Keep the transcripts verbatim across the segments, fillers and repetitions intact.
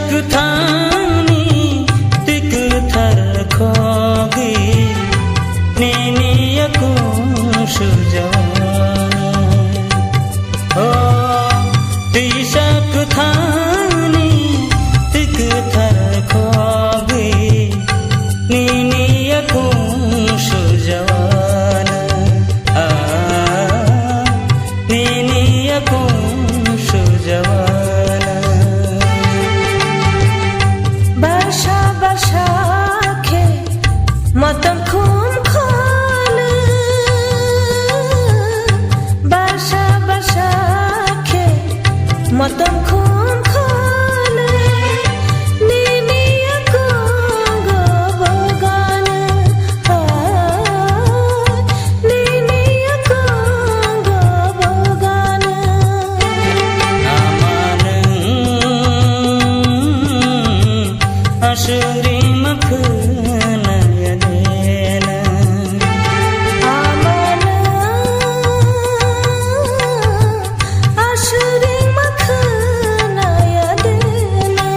Kwthangni twi kwthar khogwi nini yakung sujawana. O twisa kwthangni twi kwthar khogwi nini yakung sujawana. Ah, nini yakung sujawana. Barsa barsa khe motom khum kholu, barsa barsa khe motom khum kholu, nini yakung go bogana. Nini yakung go bogana. Amanung asuri makhna yadena. Amanung asuri makhna yadena.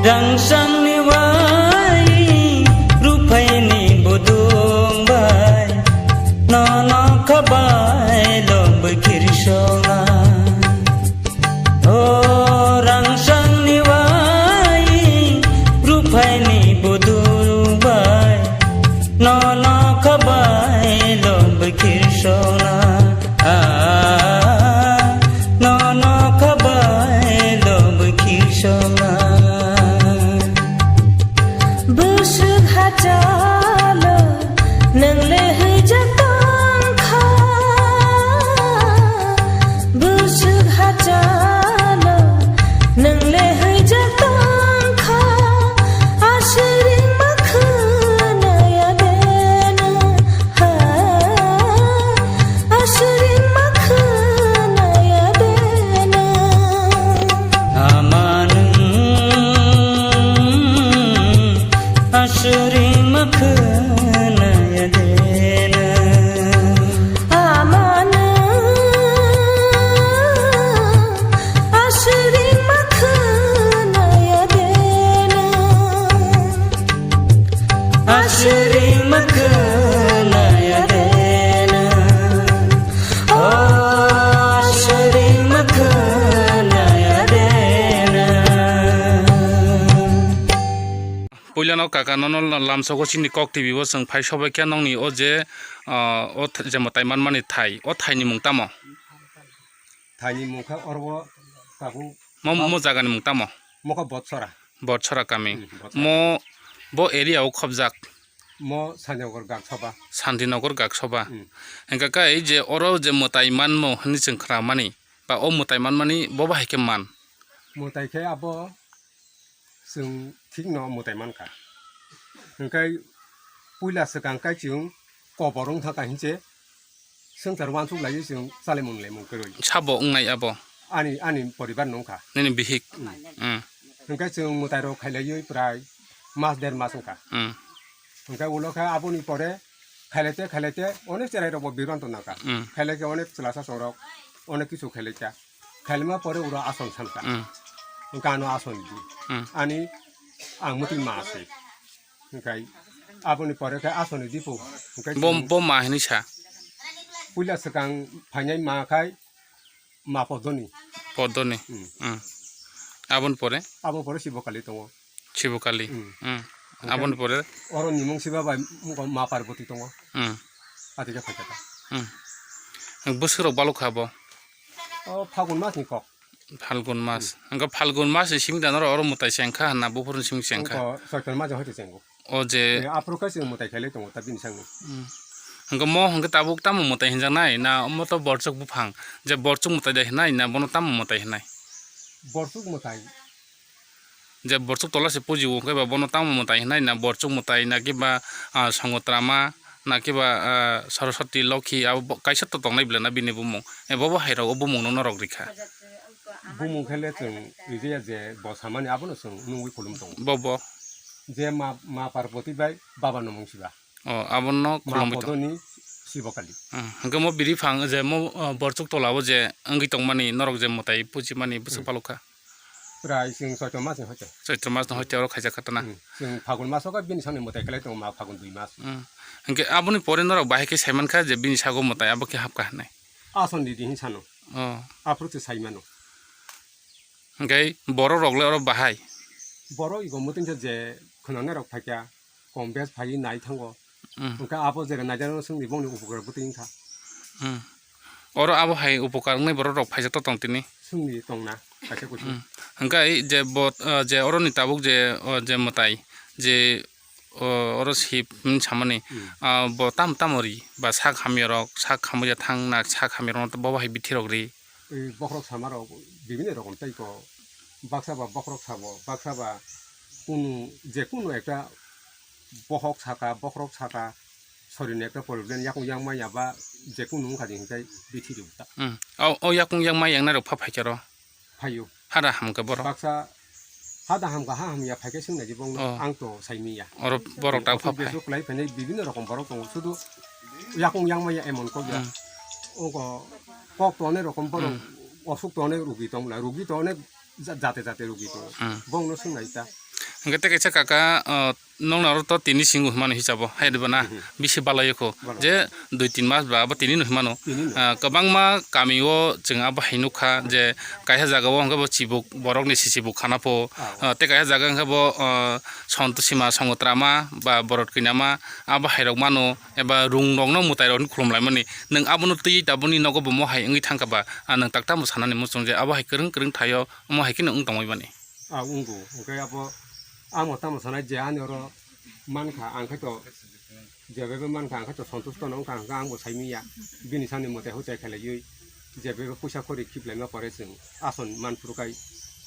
Rangsangni wai, ruphaini budung bai, nono khabai lobwi khirsonga. O rangsangni wai, ruphaini budung bai, nono khabai lobwi khirsonga. Ah, nono khabai lobwi khirsonga. Bwswk hachalo nwng le hwijak tongkha. Bwswk hachalo nwng le hwijak tongkha. Aswrwng makhna yadena. Ha, aswrwng makhna yadena. Amanung aswrwng makhna yadena. Amanung aswrwng makhna yadena. Aswrwng makhna yadena. O aswrwng makhna yadena. Puilano kaka nono lamsogo chini kok T V o chwng phai sobaikha nongni o je, ah, o th-, je mwtai manmani thai, o thaini mung tamo? Thaini mung kha oro tabuk. Mo, mo jagani mung tamo? Mokha Botsora. Botsora kami. Hmm, Botsora. Mo, bo area o khobjak? Mo Santinagar Gaksoba. Santinagar Gaksoba. Hmm. Hingkha khe ei je oro je mwtai manmo hwnwi chwng khnamani, ba o mwtai manmani bo bahai khe man? Mwtai khe abo chwng thikno mwtai mankha. Hwnkhe puila swkang khe chwng kobor wng thangkha hinse swngchar uansuk laiwi chwng chalaimung laimung kwrwi. Sabo wngnai abo? Ani, ani poribar no wngkha. Nini bihik? Mm. Mm. Hwnkhe chwng mwtairok khailaiwi prai mas der mas wngkha. Mm. Hwnkhe ulo khe aboni pore khailaite khailaite onek cherairokbo bibranto nangkha. Mm. Khailaikhe onek chwlasa songrok onek kisu khailaikha. Khailima pore uro ason sankha. Mm. Hwnkhe ano ason di. Mm. Ani ang mwtwi ma se. Hwnkhe aboni pore khe asoni dipo. Hwnkhe bo, chwng bo ma hinwi sa? Puila swkang phainai ma khai ma Podoni. Podoni. Hmm. Hmm. Aboni pore? Aboni pore Sibokali tongo. Sibokali. Hmm. Hmm. Hwnkhe aboni pore? Oro nimung siba bai ma Parboti tongo. Hmm. Ati khe phaikha ta. Hmm. Bwswk rok balok kha bo? O Phagun mas ni kok. Phalgun mas. Hmm. Hwnkhe Phalgun mas ni simi da norok oro mwtai chengkha hwnna buphuru ni simi chengkha. Wngkha Choitro mas ni hoite chengo. O je. Eh, aphuru khe chwng mwtai khailai tongo ta bini sangni. Hmm. Hwnkhe mo hwnkhe tabuk tamo mwtai hinjaknai na omo to borchuk buphang je borchuk mwtai de hinai na bono tamo mwtai hinai? Borchuk mwtai. je borchuk tola se puji o, hwnkhe ba bono tamo mwtai hinai na, borchuk mwtai na kiba, ah, songotrama na kiba, ah, Saraswati Lokhi, abo bo-, kaisa to tongnai bela na bini bumung. E, bo bo hai rok o bumung no norok rikha. Bumung khe le chwng rijaya je bo samani abono chwng nungwi khulum tongo. Bo bo. Je ma, ma Parvati bai baba no mung siba. O, abono ma khulumwi tong. Podoni Sibo Kali. Hmm, hwnkhe mo biri phang je mo, ah, borchuk tola o je wngwi tongmani norok je mwtai puji mani bwswk Hmm. palukha. Prai chwng Choitro mas ni hoite. Choitro mas ni hoite oro khaijak kha tana. Hmm. Chwng Phagun mas o khe bini sani mwtai khlai tongo ma Phagun dui mas. Hmm. Hwnkhe aboni pore norok bahai khe saimankha je bini sago mwtai abo khe hapkha hinwi. Asoni di hin sano. Oh. Aphuru se saimano. Hwnkhe borok rok le oro bahai. Borok ego muting khe je khwnangnai rok phaikha, kom bes phaiwi nai thango. Hmm. Hwnkhe abo jera naijak no swngni bongni upokar bwtwi wngkha. Hmm. Oro abo hai upokar wngnai borok rok phaijak to tong tini. Swngni tongna, kaisa kuchung. Hmm. Hwnkhe je bo, ah, je oro ni tabuk je, o je mwtai, je, o, oro sip, hmm, samani, Hmm. ah, bo tam tamo ri, ba sak hamya rok, sak hamya thang na, sak hamya rok no bo hai bithi rok ri. Ei bokhorok sama rok bibini rokom tei ko, baksa ba bokhorok sabo, baksa ba kunu, je kunu ekta bokhok saka, bokhorok saka, sorini ekta problem yakung yang manya ba je kunu wngkha di hinkai bithi rw ta. Hmm. O, o yakung yang maya wngnai rok pha phaikhe ro? Phaio. Hada hamkhe borok? Baksa hada hamkha ha hamya phaikhe swngna di bongno Oh. ang to saimiya. Oro borok tak pha Office phai. Beso kwlai phainai bibini rokom borok tongo, sudu yakung yang maya emon kok ya. Hmm. Ongko kok to onek rokom borok Hmm. osuk to onek rugi tong la, rugi to onek ja-, jate jate rugi tongo. Hmm. Bongno swngna di ta. Hwnkhe tei kaisa kaka, o, Nokno aro to tini singo hwnmani hisabo, hai de ba na? Mhm. Bisi balai kho. Balai. Je dui tin mas ba abo tini no hwnmano. Tini no. Ah, kwbangma kami o chwng abo hai nukha je kaisa jaga o hwnkhe bo chibuk, borok ni si chibuk khana pho. Ah. Ah, tei kaisa jaga hwnkhe bo, ah, Sontosima, Songotrama ba Borot Kinama abo hai rok mano eba rung rok no mwtai rok no khulum lai mani. Nwng abono twi taboni nogo bo mo hai wngwi thangkha ba, ah, nwng tak tamo sanani muchung je abo hai kwrwng kwrwng thaio omo hai kheno wng tongwi mani. Ah, wngo. Hwnkhe abo amo tamo sanai je ani oro mankha, ang khe to jebebe mankha, ang khe to sontusto no wngkha, hwnkhe ang bo saimiya. Bini sani mwtai hutai khelaiwi jebebe puisa khori khiplaima pore chwng ason manphuru kai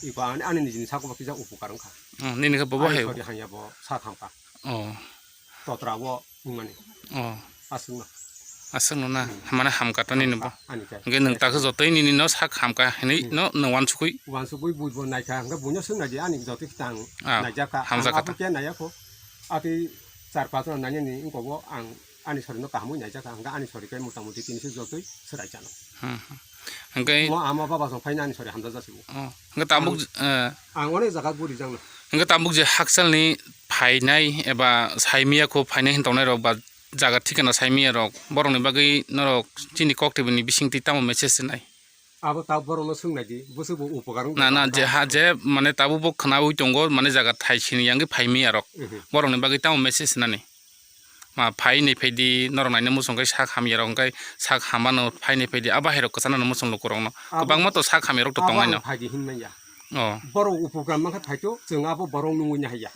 iko ani, ani nijini sakobo kisa upokar wngkha. Oh, nini khe bobo Ani hai. Sori hanya bo sa khamkha. Oh. Totra o wngmani. Oh. Aswkno. Aswkno na? Hmm. Mane hamkha to nini bo. Hamkha, ani khe. Hwnkhe nwng takhe jotoi nini no sak hamkha hinwi Hmm. no nwng wansukwi? Wansukwi buibo naikha, hwnkhe buino swngnaidi ani jotoi khita ang Ah, naijakha. Hamjakha ta. Ang abo khe naiya kho. Atwi char panch jona nainani wngkhogo ang ani sorino kahamwi naijakha, hwnkhe ani sori khe mota moti tini se jotoi swrai chano. Hmm, hmm. Hwnkhe Mo ama baba song phaina ani sori hamjak jasibo. Oh, hwnkhe tabuk, Ang, eh, ang onek jaga guri jakno. Hwnkhe tabuk je hakchalni phainai eba saimiya kho phainai hin tongnai rok ba jaga thikana saimiya rok, borokni bagwi norok chini kok twi bini bisingtwi tamo message rwnai? Abo ta borokno swngnaidi, bwswkbo upokar wngkha. Na, na, je ha, je mane tabuk bo khwnaui tongo, mane jaga thai sini yangwi phaimiya rok. Mhm. Borokni bagwi tamo message rwnani? Ma phai ni phaidi, norok naina muchung khe sak hamya rok, hwnkhe sak hamano phai ni phaidi, abo hai rok kwchana no muchung luku rok no. Abo kwbangma to sak hamya rok to abo tongnai ang no. Phaidi hinmanya. Oh. Borok upokar mankha phaito, chwng abo borok nungwi nahaiya.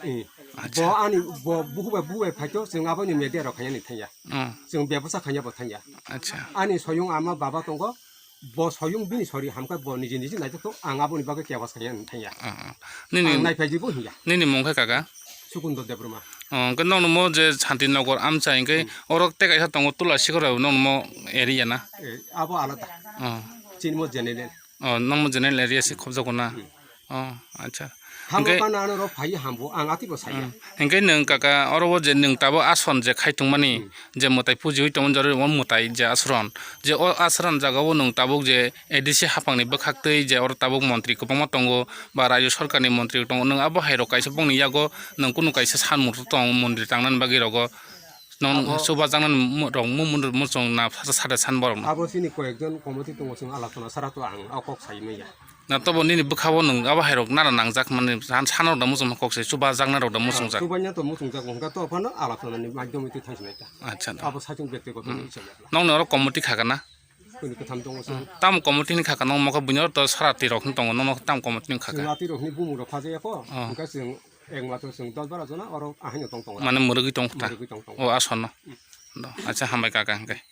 Eh. Acha. Bo ani, bo buhu bai, buhu bai phaito, chwng abo ni media rok khaina ni thangya. Oh. Chwng bebasa khaina bo thangya. Acha. Ani soyung ama baba tongo, bo soyung bini sori hamkha bo niji niji naijak to, ang aboni bagwi kebas khaina ni thangya. Oh, oh. Nini, ang naiphaidi bo hinya. Nini mung khe kaka? Sukundo Debbarma. Oh, hwnkhe nokno mo je Santinagar amchai hwnkhe Hmm. oro tei kaisa tongo Tulasikhor nokno mo area na? Eh, abo alada. Oh. Chini mo general. Oh, nokno general area se khobjago na? Hmm. Oh, acha. Habo hwnkhe pana ano ro phai hambo, ang ati bo saya. Hmm. Hwnkhe nwng kaka oro o je nwng tabo ason je khai tongmani, Hmm. je mwtai pujiwi tongmani jora o mwtai je asron. Je o asron jaga o nwng tabuk je A D C haphang ni bwkhak twi je oro tabuk montri kwbangma tongo, ba rajyo sorkar ni montri tongo, nwng abo hai rok kaisa bongni yago nwng kunu kaisa san murto tong mondri tangnani bagwi rogo nwng Abo chubajaknani mu-, rok mu-, mu-, muchung na sa-, sa-, sade san borok no. Abo chini koyekjon committee tongo, chwng alachona sara to ang o kok sai manya. Na tobo nini bwkha o nwng abo hai rok nana nangjak mani san, san rok da muchung kok sai chubajakna rok da muchung jak. Chubaina to muchung jak, hwnkha to phano alachona ni madhyome twi thang sinai ta. Acha da. Abo saichung bektigoto Hmm. ni chaya. Nokni oro committee kha kana? Kuni kwtham tongo chwng. Tamo committee ni kha kano mokhe buino to sara twi rok hin tongo, nono tamo committee ni kha kha. Chwng atwi rok hini bumung rok phaja ya kho. Oh. Hwnkhe chwng ek mato chwng dos bara jona oro ahai no tong tongo. Mane mwrwgwi tong kha ta. Mwrwgwi tong tongo. O ason no. Hmm. Do, acha hambai kaka hwnkhe.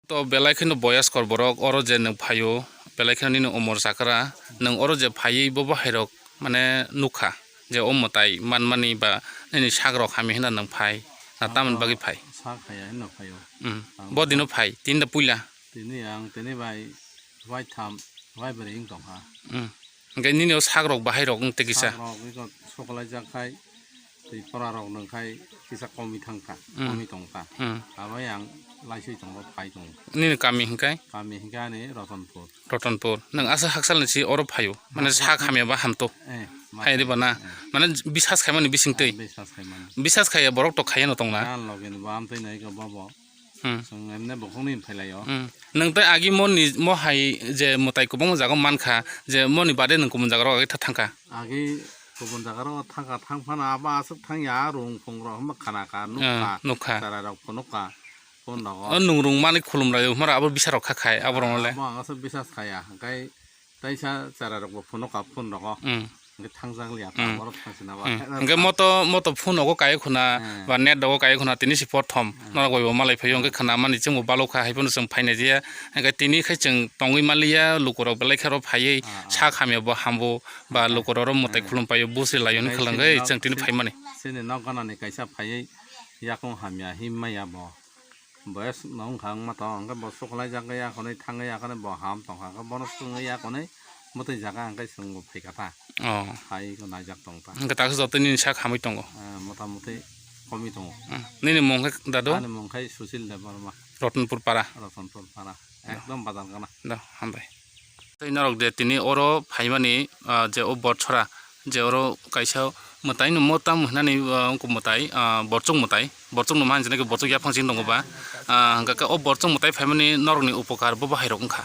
To belai kheno boyaskor borok oro je nwng phaio, belai kheno nini umor chakra, nwng oro je phaiwi bobo hai rok Mane nukha je o mwtai manmani ba nini sak rok hamya hwnna nwng phai na tamoni bagwi phai? Sak haya hwnna phaio. Hmm. Ang bo dino phai, tini da puila? Tini ang tini bai waitham, waibrwi wng tongkha. Hmm. Hwnkhe nini o sak rok bahai rok wng tei kisa? Sak rok iko sokolaijak khai, tei pora rok nwng khai kisa komwi thangkha, hmm, komwi tongkha. Hmm. Abai ang laisui tongo, phai tongo. Nini kami hwnkhe? Kami hwnkhe ani Rotonpur. Rotonpur. Nwng aswk haksalni si oro phaio? Mane sak hamya ba hamto? Eh, ma-, hai de ba na? Eh. Mane bisas khaimani bising twi? Ah, bisas khaimani. Bisas khaiya borok to khaiya no tongna? Ah, loge ni bo amtwi nai ko bobo. Hmm. Chwng emne bokhokni phailai o. Hmm. Nwng tei agi moni mo hai je mwtai kwbangma jaga mankha, je moni bade nwng kubun jaga rok agi tha thangkha? Agi kubun jaga rok thangkha, thang phano abo aswk thangya, rung phung rok hwnba khana kha, nukha, ah, nukha. Chara rok phunukha, phone rogo. O nwng rung mani khulum rai hwnba abo bisa rok kha khai, abo rok le. Abo ang aswk bisas khaya, hwnkhe Taisa chara rok bo phunukha phone rogo. Hmm. Hwnkhe thangjak liya, hmm, ta borok thangsinaba. Hmm. Hwnkhe moto, moto phone rogo kai khuna, hmm, ba net rogo kai khuna tini si prothom. Hmm. Norok bai bo malai phaio, hwnkhe khna mani chwng bo balokha, hai phano chwng phainai je. Hwnkhe tini khai chwng tongwi manliya, lukurok belai khe oro phaiwi, ah, ah, sak hamya bo hambo, ba, ah, lukurok oro mwtai, hmm, khulum paio, busi laio, hwnkhe khwlwng chini nok, chwng tini chini, phaimani. Chini nok ganani kaisa phaiwi yakung hamya him maya bo. Boyes no wngkha wngma tongo, hwnkhe bo sokolaijak ya khwnwi thangwi ya khwnwi bo ham tongkha, hwnkhe bono swngwi ya khwnwi mwtwi jaga hwnkhe chwng bo phaikha ta. Oh. Hai ko naijak tong ta. Hwnkhe taksa joto nini sak hamwi tongo? Eh, mota moti komwi tongo. Hmm. Nini mung khe dadu? Ani mung khe Sushil Debbarma. Ratanpur para? Ratanpur para. Ekdom bazar gana. Da, hambai. Tei norok je tini oro phaimani, ah, je o Borchora, je oro kaisa mwtai no mo tamo hinani, ah, wngkuk mwtai, ah, borchuk mwtai, borchuk no ma hinjana khe borchuk yaphang chini tongo ba, ah, hwnkha khe o borchuk mwtai phaimani norokni upokar bo bahai rok wngkha.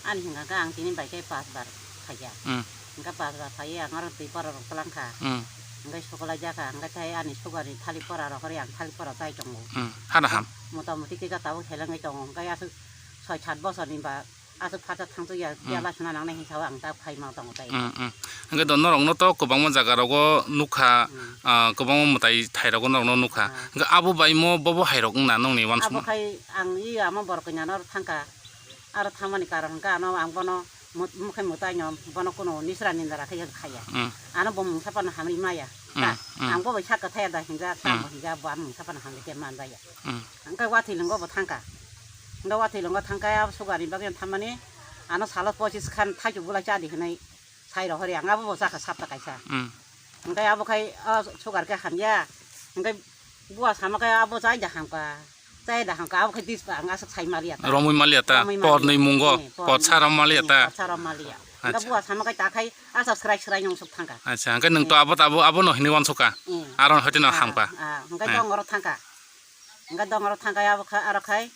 Ani hwnkha khe ang tini bai khe pas bar phaiya. Hmm. Hwnkha pas bar phaiya ang oro twi pora rok twlang kha. Hmm. Hwnkhe sokolaijak kha, hwnkhe tei ani sugar ni thalik pora rok hori ang thalik pora chai tongo. Hmm. Hana ham. Mota moti kisa tabuk selengwi tongo, hwnkhe aswk soi sat bosor ni ba Aswk phatsa thangchuk ya, hmm, biyala sona nangnai hinsa o ang ta phaima tongo tai. Hmm, hmm. Hwnkhe do norokno to kwbangma jaga rogo nukha, hmm, ah, kwbangma mwtai thai rogo norokno nukha. Ah. Hwnkhe abo bai mo bobo hai rok wngna nongni uansukma? Abo khai ang i ama borok kanya no thangkha. Aro thangmani karon hwnkhe ano ang bono mut-, mukhe mwtai no bono kuno nisra nindara khe khaya. Hmm. Ano bo mungsa phano hamri maya. Hmm, ta, hmm. Ang bo bai sakha thaya da hinjak, ta, hmm, bo hinjak, bo ano mungsa phano hamri khe manjaya. Hmm. Hwnkhe watwi lwngo bo thangkha. Hwnkhe watwi lwngo thangkhe abo sugar ni bagwi thammani ano salo pochis khan thaichuk bulai chadi hinwi sai rohori ang abo bo chakha sapta kaisa. Hmm. Hwnkhe abo khai o sugar khe hamya. Hwnkhe bua sama khe abo chai da hamkha. Chai da hamkha abo khai dispa ang aswk sai maliya ta. Romwi maliya ta? Romwi maliya. Por nwi mungo? Eh, por nwi. Por sa rom maliya ta? Eh, por sa rom maliya. Hwnkhe, acha, bua sama khai ta khai aswk srai srai nung suk thangkha. Acha, hwnkhe nwng to, eh, abo, abo, abo no hinwi uansukha? Eh. Aro hoite no, ah, hamkha? Ah, hwnkhe, eh, dong oro thangkha. Hwnkhe dong oro thangkha abo kha-, aro khai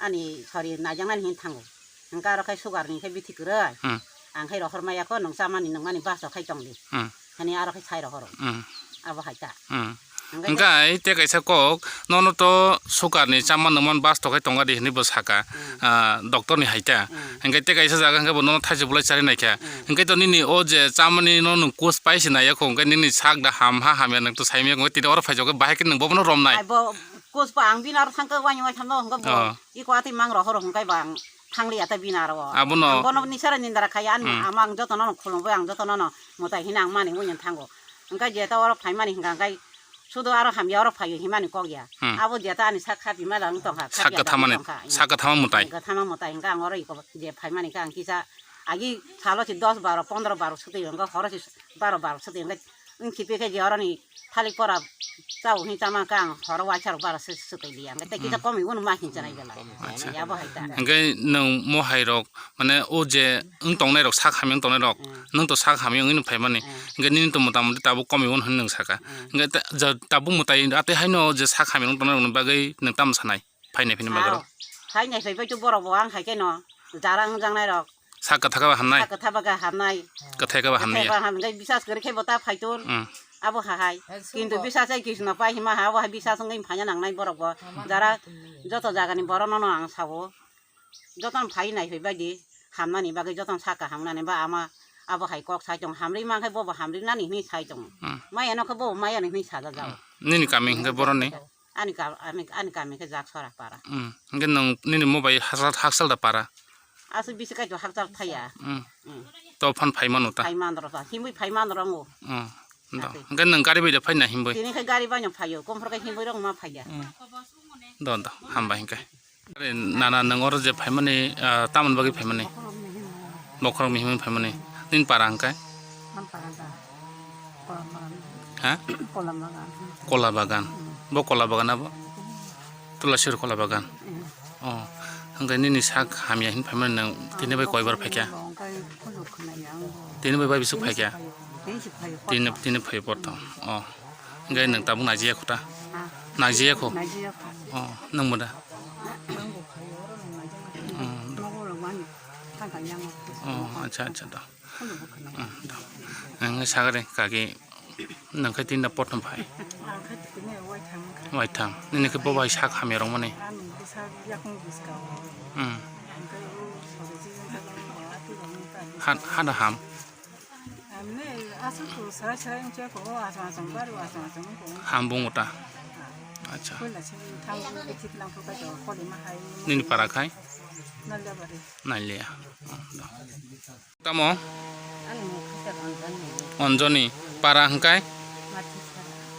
ani sori naijaknani hinwi thango. Hwnkhe aro khai sugar ni khe bithi kwrwi. Hmm. Ang khai rohor maya kho, nwng chamani nungmani baso khai tongdi. Hmm. Hani aro khai sai rohoro. Hmm. Abo hai ta. Hmm. Hwnkhe hwnkhe ai te kaisa kok, nono to sugar ni chamani nungmani basto khai tonga di hinwi bo saka, hmm, ah, doctor ni hai ta. Hmm. Hwnkhe te kaisa jaga hwnkhe bo nono thaisa bulai chari naikha. Hmm. Hwnkhe to nini o je chamani no nwng kus pai se naiya kho, hwnkhe nini sak da ham ha hamya nwng to saimaya kho, hwnkhe tini oro phaijak khe bahai khe nwng bobono romnai. Ai bo Kuspa ang bini aro thangkhe waini waitham no hwnkhe bo, oh, iko atwi mang rohoro hwnkhe bo ang thangliya ta bini aro. Abono ang bono nisara nindara khaiya ani, hmm, ama ang jotono no khulumwi ang jotono no mwtai hino ang mani wngya thango. Hwnkhe je ta oro phaimani hwnkha hwnkhe sudo aro hamya oro phaiwi himani kok ya. Hmm. Abo je ta ani sak khapi mala wng tongkha, sak khapiya kwthamani, tongkha. Sak kwthama mwtai. Kwthama mwtai hwnkhe ang oro iko je phaimani khe ang kisa agi salo si dos baro pondro baro swtwi hwnkhe horo si baro baro swtwi hwnkhe wng khipe khe je oroni thalik pora chao hwnwi chama khe ang horo waisa rok bara se swtwi liya. Hwnkhe tei kisa, hmm, komwi bono ma hinsa nai belai. Acha. Yabo hai ta. Hwnkhe nwng mo hai rok, mane o je wng tongnai rok, sak hamya wng tongnai rok, hmm, nwng to sak hamya wngwi no phaimani. Hmm. Hwnkhe nini to mota moti tabuk komwi bono hwnwi nwng saka. Hmm. Hwnkhe ta-, ja-, tabuk mwtai atwi haino je sak hamya wng tongnai rokni bagwi nwng tamo sanai? Phainai phini bagwi rok. Phainai phai bai to borok bo ang hai khe no jara wng jangnai rok. Sak kwtha khe ba hamnai? Sak kwtha ba khe hamnai. Kwthai khe ba hamya. Kwthai ba ham-, hwnkhe bisas kwrwi khe bo ta phai tun. Hmm. Abo ha hai. Kintu bisas hai Krishna pai hima ha, abo hai bisas wngwi phanya nangnai borok bo. Jara joto jagani borok no no ang sao. Joto no phai nai phai bai di. Hamnani bagwi joto no sak kaham wngnani ba ama abo hai kok sai tong. Hamri man khe bo bo hamri nani hwnwi sai tong. Hmm. Maya no khe bo bo maya ni hwnwi saja jao. Hmm. Nini kami hwnkhe boroni? Ani ka-, ani, ani kami khe Jaksora para. Hmm. Hwnkhe nwng nini mo bai hakchal, hakchal da para? Aswk bisi kaitor hakchal thaya. Hmm. Hmm. To phan phai mano ta. Phai man rok ta. Himwi phai man rok ngo. Oh, do. Ate. Hingke nwng gari bai da phai na himwi? Tini khai gari bai no phaio. Komphor khai himwi rok ma phaiya. Hmm. Do, do. Hambai hingke. Are nana nwng oro je phaimani, ah, tamoni bagwi phaimani? Bokhorok mihimwi phaimani. Nini para hingke? Ang para da. Kolam bagan. Ha? Kolam bagan. Kola bagan. Hmm. Bo kola bagan abo? Tulasir kola bagan. Hmm. Oh. Hingke nini sak hamya hin phaimani nwng tini bai koibar phaikha? Ang kai khuluk khna yang. Tini bai bai bisuk phaikha? Tini si phaio. Tini, tini phaio porthom. Oh. Hingke nwng tabuk najiya kho ta? Ha. Najiya kho? Najiya kho. Oh, nwng bo da? Ang bo phaio, oro nwng najiya. Hmm. Nogo rok wani thang thang yang. Oh, acha, acha, da. Khuluk bo khna yang. Hmm, da. Ang sagare kaki nwng khai tinda porthom phai. Ang khai tini wai thang kha. Wai thang. Nini khe bo bai sak hamya rok mani. Ang bo sak yakung biska o. Hmm. Ang khai o sobe jijin jagong bo ati rok ta. Han, hana ham. Amne aswk ko sara sara wngcha ko, o aswk aswk bari, o aswk aswk wngko. Ham bung uta. Acha. Koila sini thang ko kiti lang ko ka jo, koli ma hai. Nini para khai? Nalya bari. Nalya. Tamo? Ani mukha se Anjani. Anjani. Para hingkai?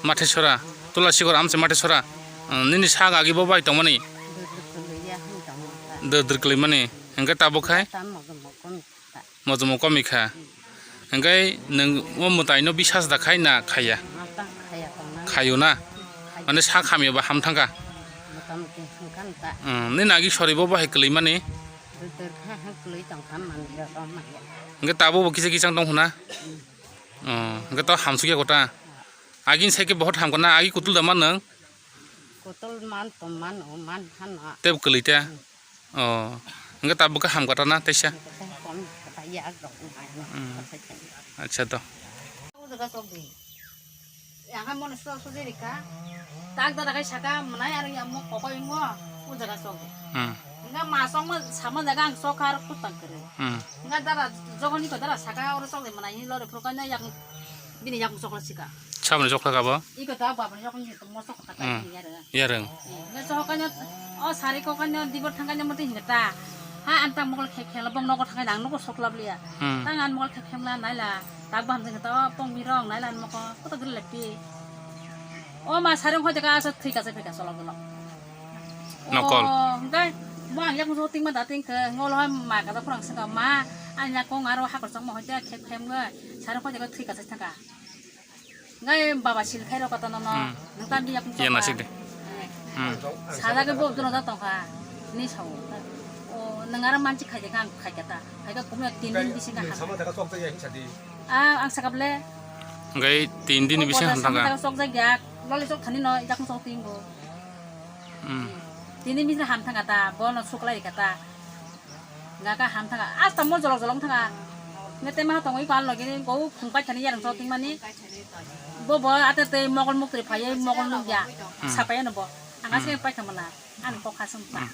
Mathisora. Mathisora. Tula sikor amse Mathisora. Nini sak agi bo bai tongmani? Dudruk kuluya hwn tongmani. Dudruk kulumani. Hingke tabuk khai? Tamo mokom ta. Mojomo komi kha. Hingke nwng o mwtai no bisas da khai na khaiya? Mata khaya tongnai. Khayo na? Khayo. Mane sak hamya ba ham thangkha? Motamoti hwnkha ta. Hmm, nini agi sori bo bahai kwlwi mani? Dudruk kha hwn kwlwi tongkha manwi rok maya. Hingke tabuk bo kisa kisang tong hwna? Hmm. Oh, hingke to hamsukya kota? Agin sai khe bohot hamkha na? Agi kutul da man nwng? Kutul man tong man o man hano. Tebo kwlwi ta? Hmm. Oh. Hingke tabuk khe hamkha ta na teisa? Hingke tei kom kata yak rok nai no. Hmm. Acha to. O jaga sok di. Yang ha mon so so jeri ka. Tak da kai saka manai ar yang mo kokoi mo. O jaga sok di. Hmm. Hingke ma sok mo sama jaga ang sok har kutang kere. Hmm. Hingke dara jogoni ko dara saka oro sok di manai lo re pro ka na yak bini yak sok la sika. Saboni sok la ka bo? Iko ta babani yok ni mo sok ta. Hmm. Yareng. Yareng. Ne sok kanya o sari ko kanya dibor thang kanya mati hinga ta. Ha antang mokol khek khela bong nogo thang kanya ang nogo sok la blia. Hmm. Tang an mokol khek khemla naila. Tak baham jeng ta o pong birong naila an moko. Koto gele pi. O ma sari ko jaga asa thik asa phika solo gelo. Nokol. O, hingke bo ang yakung so tingma da tingke ngolo ma kada khorang saka ma ang yakung aro hakor changma hoite khek khemge sari ko jaga thik asa thaka. Ngai baba sil khai rok kata nono. Hmm. Nang tam biya pun. Iya nasik de. Hmm. Sada ke bo dono da tongkha. Ni sao. O nang ara manchi khai de kang khai kata. Khai ka kumya tin din bisi ka. Sama taka sok ta ya hisa di. Ah, ang sakap le. Ngai tin din bisi ham thangka. Taka sok ja gyak. Lole sok thani no jak sok ting bo. Hmm. Tin din bisi ham thangka ta. Bo no suklai kata. Gaka ham thanga, asta mo jolok jolok thanga. Nete ma tongo iko alno gini go khung pai thani yarang so tingmani. Bo bo ate te mogol muktre phaiye mogol nukya. Hmm. Sapai ano bo. Anga se pai thamana. An kok khasum ta. Hmm.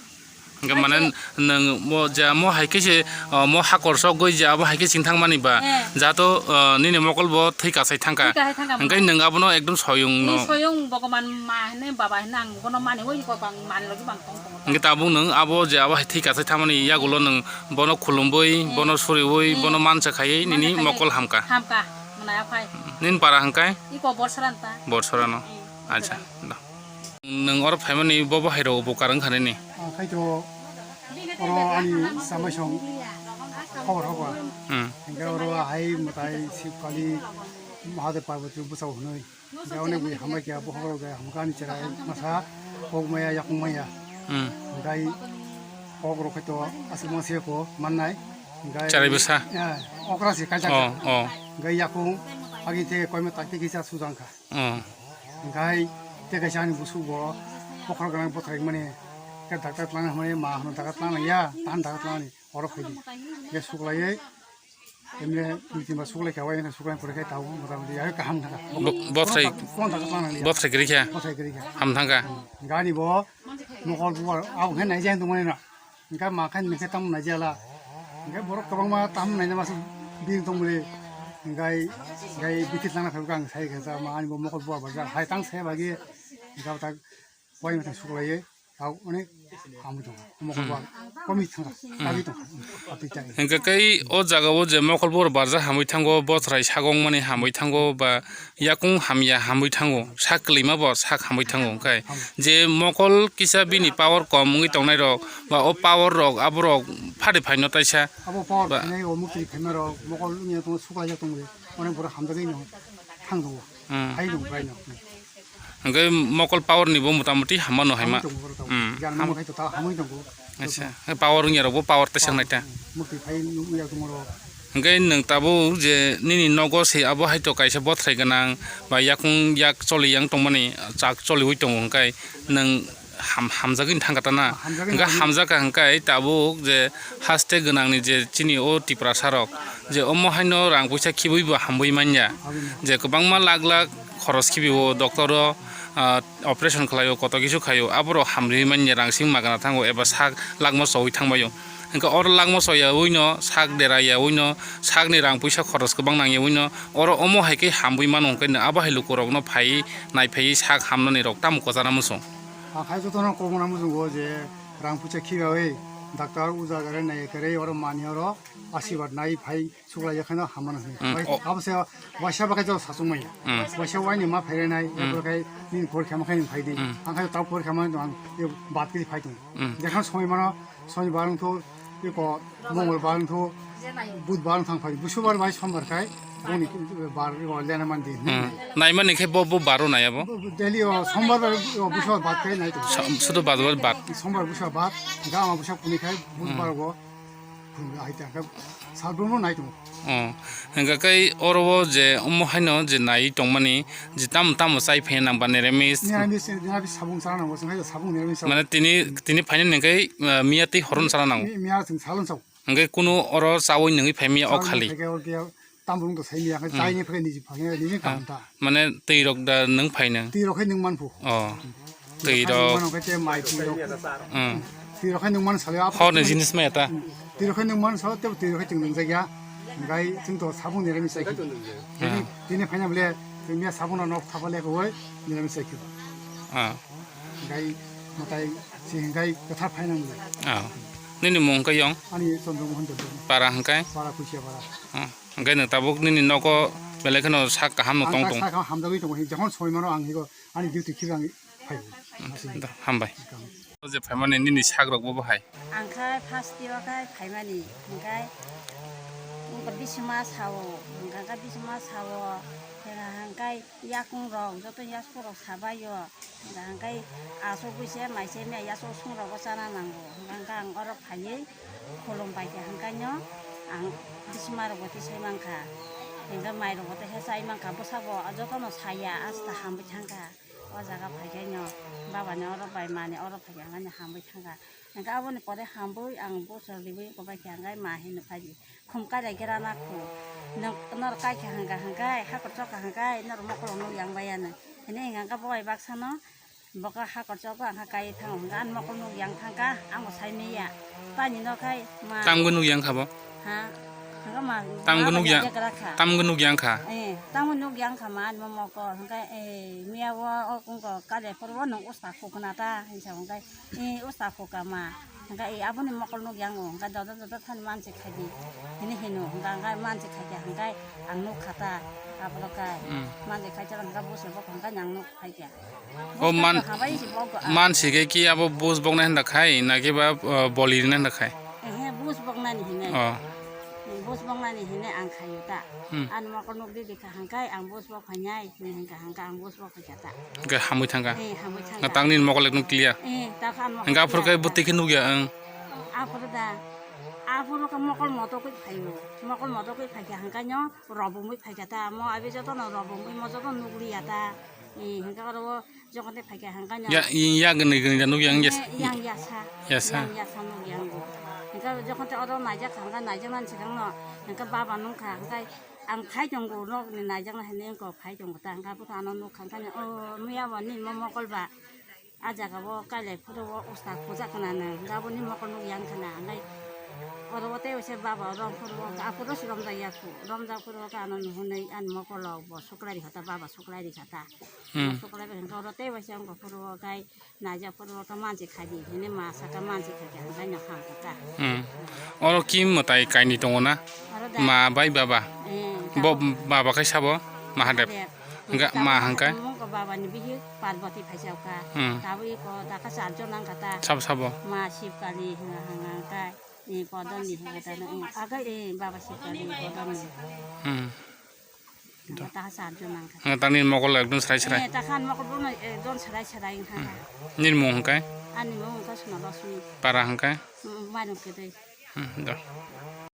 Hingke mane nwng mo ja mo hai khe se, o, mo hakor sok goi ja abo hai khe sing thang mani ba. Eh. Jato, o, nini mokol bo thwi kasai thangka. Thwi kasai thangka. Hingke nwng abono ekdom soyung no. Ni soyung bogoman ma hene baba hene ang bono mani oi ko bang mani logi bang tong tong. Hingke tabuk nwng abo je abo hai thwi kasai thamani yagulo nwng bono khulumwi, eh, bono suriwi, eh, bono mansa khaiwi nini mokol hamkha. Hamkha, mwnaya phai. Nini para hwnkhe? Iko Borsora nta. Borsora no. Eh, acha, Borsora. Do. Nwng oro phaimani bo bahai rok bo karang khanini? Ah, khaito oro ani samai song khobor hoba. Hmm. Hingke oro hai mwtai Sibkali Mahadev Parvati bwsao hwnwi. Hingke onek bui hambai khe bo horo gai hamkha ani cherai masa kok maya yakung maya. Hmm. Hingke kok rok khaito aswk masa ko mannai. Hingke cherai bwsa? Ya, okra se kaisa. Oh, oh. Hingke yakung agi te koima tak te kisa sujang kha. Oh. Hingke te kaisa ani busu bo pokhor gana bothai mani ke daktar tlang hamani ma hano daktar tlang ya, tahan daktar tlang ni oro khaidi. Hingke suklaiye Emne, niti ma suklai kawai, ena suklai pore kai tau, mota moti, ai kaham thangka. Bo-, bothai, kono tak-, kono tak tang nang liya. Bothai kiri kha? Bothai kiri kha. Ham thangka? Gani bo, mokol buar, au khe nai jai tong mani na. Engka ma khan ni khe tam nai jala. Engka borok kwbangma tam nai na mas bing tong mani. Engkai, engkai bithi tang na kha, ang sai khe sa ma ani bo mokol buar ba ja, hai tang sai ba ge. Engka tak, wai mata suklai ye, au, oni. Hamwi tongo. Mokol bar komi thangkha. Tagwi tongkha. Atwi tagwi. Hingke kai o jaga o je mokol bor barja hamwi thango, bothrai sagong mani hamwi thango, ba yakung hamya hamwi thango, sak kwlwima bo sak hamwi thango. Hingkai je mokol kisa bini power kom wngwi tongnai rok, ba o power rok, aborok phadi phaino taisa. Abo power ba phainai o mukti phaima rok, mokol wngya tongo, suklai ya tongo, onek borok hamjagwi no thang tongo. Hmm. Hai tongo, bai no. Hingke mokol power ni bo motamoti hamano haima. Hamwi tongo borok tamo. Hmm. Jang Ham- nang khai to ta hamwi tongo. Acha, power wngya rok bo power tesak nai ta. Mukti phai nukya tongo rok. Hingke nwng tabuk je nini nogo se abo hai to kaisa bothrai gwnang ba yakung yak choli yang tongmani chak choliwi tongo hingkai nwng ham-, hamjagwi thangkha ta na? Hamjagwi hingke thangkha. Hamjakha hingkai tabuk je haste gwnangni je chini o Tiprasa rok je omo haino rang puisa khibui bo hamui manya. Hamui manya. Je kwbangma lakh lakh khoros khibi o doctor o, ah, operation khlai o, koto kisu khai o, aborok hamri manya rang sing magana thango eba sak lakma chowi thangbai o. Hingke oro lakma choya ui no sak dera ya ui no sakni rang puisa khoros kwbang nang ya ui no oro omo hai khe hamui mano hingke abo hai luku rok no phai nai phai sak hamnani rok tamo kwchana muchung. Ang hai jotono kokmana muchungo je rang puisa khibawi doctor uja gare nai kare oro mani oro asirwad nai phai suklai ya kheno hamano hini. Hmm. Bai o- abo se waisa bakai jo sachung maya. Hmm. Waisa waini ma phairenai, hmm, abo kai nini porikha ma khai nini phai di. Hmm. Ang khai tau porikha ma ang e bad kiri phai tongo. Hmm. Jekhan somoi mano, sonibar wngthu, eko mongolbar wngthu, budbar wngthang phai. Busubar bai sombar khai, boni bar eko lena man di. Hmm. Naimani khe bo, bo baro nai abo? Bo, bo daily o sombar bai o busubar bad khai nai tongo. Sa-, sudu bad, bad, bad. Sombar busubar bad, gama busubar kuni khai, budbar go. Hai ta khe salbrum no nai tongo. Oh, hingke kai oro o je omo haino je nai tongmani je tamo tamo chai phai nang ba niramis. Niramis, niramis sabung chana nango, chwng hai sabung niramis sabung. Mane tini, tini phainani hingke, ah, miya tei horon chana nango. Mi-, miya chwng salon sabo. Hingke kunu oro chawi nungwi phai miya o khali. Chawi phai khe oro khe tambrung to sai miya, hingke chaini phai niji phai niji kam ta. Mane twi rok da nung phai nang. Twi rok hai nung man phu. Oh. Twi rok. Mano khe te mai twi rok. Hmm. Twi rok hai nung man sale ap. Hor ni jinis maya ta. Twi rok hai nung man sale te twi rok hai chwng nung jakya. Gai chwng to sabung ni remi sai. Hmm. Tini, tini phaina bole miya sabung no nok thapa le koi ni remi sai. Ah. Gai matai si gai kathar phaina bole. Ah. Nini mung khe yong? Ani Chandra Mohan Debbarma. Para hingkai? Para Kuchia para. Ah. Hingke nwng tabuk nini nogo belai kheno sak kaham no tong tong. Sak kaham hamjagwi tongo, jehon soi mano ang higo ani duty khibi ang phai. Da, hambai. O je phaimani nini sak rok bo bahai. Ang khai first year khai phaimani, hingkai bisima sao, hingka bisima sao, hingkai yakung rok joto yasku rok sabaio. Hingka hingkai aswk buise maise mia yaswk sungrogo chana nango. Hingka hingka ang oro phaiwi khulum bai kha hingkaino ang bisima rogo tisai mankha. Hingka mai rogo teisa chai mankha bwsabo jotono saya asta hamwi thangkha. O jaga phaikhaino babani oro bai mani oro phaikha hingkaino hamwi thangkha. Hingke aboni pore hambwi ang bosor riwi kobai khe hingke ma hinwi phai di. Khum kailai gira na khu. Nor kai kha hingka hingke hakor chok kha hingke nor mokol nuk yang bai ano. Hini hingka hingke bo bai baksa no boka hakor chok ang kai thango hingke ani mokol nuk yang thangka ang bo sai manya. Tani no khai ma. Tangbo nuk yang kha bo? Ha? Hingke ma. Tangbo nuk yang. Tangbo nuk yang kha. Eh, tangbo nuk yang kha ma ani mokol hingke eh miya o kungko kailai phuru o nung usta khu khna ta hinsa hingke. I usta khu kama. Hingka i aboni mokol nuk yang o. Hingka dodo dodo thani mansi khaidi. Hini hino. Hingka hingka mansi khaidi. Hingka ang nuk khata. Abro kai. Hmm. Mansi khaidi hingka busi bok hingka yang nuk khaidi. O man-, mansi ke ki abo bus bok nai handa khai, na ki ba, uh, boli nai handa khai? Ehe, bus bok nani hine. Oh. Bus bok nani hine ang khayu ta. Hmm. An mokol nuk di di kha hingka ang bus bok phainai. Hini hingka hingka ang bus bok Hingke hamwi thangkha. Eh, hamwi thangkha. Nga tangni mokol ekdom clear. Eh, ta kha mokol. Hingke aphuru clear khe bwtwi khe nukya ang. Aphuru da. Aphuru khe mokol moto kwi phaio. Mokol moto kwi phaikha hingkaino robumwi phaikha ta. Mo abi jotono robumwi mo jotono nukliya ta. Eh, hingke oro o jokhon tei phaikha hingkaino. Ya, ya gwnwi gwnwi da nukya ang ya. Eh, yang yasa. Yasa. Yang yasa nukya ang. Hingke jokhon tei oro naijak kha hingke naijaknani swkangno hingke baba nungkha hingke Ang phai tongo, nok ni naijakna hinwi wngkha, phai tongo ta, hingkha bo ano nukha, hingkha ni, o, miya bo nini mo mokol ba, a jaga o kailai phuru o usta khujak khna nw, hingkha bo nini mokol nuk yang khna, hingkha Oro o tei waisa baba rom phuru o, aphuru se romjak ya khu. Romjak phuru o khe ano nuhunwi ani mokol rok bo suklai ri kha ta, baba suklai ri kha ta. Hmm. Suklai ri kha oro tei waisa wng phuru o khe naijak phuru o khe mansi khai di hwnwi ma saka mansi khai khe hwnkhai no ham kha ta. Hmm. Oro kim mwtai kainwi tongo na? Oro da. Ma bai baba? Eh, Bo da. Baba khai sabo? Mahadev. Mahadev. Hwnkhe ma hwnkhe? Mung ko baba ni bihik Parvati phai chao kha. Hmm. Tabwi ko da kha char jon wng kha ta. Sabo sabo? Ma Shiv Kali hwnga hwnga kha. Eh, Kodon ni hwnga ta no. Eh, aga, eh, baba Shiv Kali Kodon ni. Hmm. Taha sar jon nang kha. Ang tangni mokol ekdom serai serai. Eh, tahan mokol bono ekdom serai serai wngkha. Hmm. Nini mung hwnkhe? Ani mung hwnkhe Sona Losmi. Para hwnkhe? Hmm, Mairung Kedai. Hmm, do.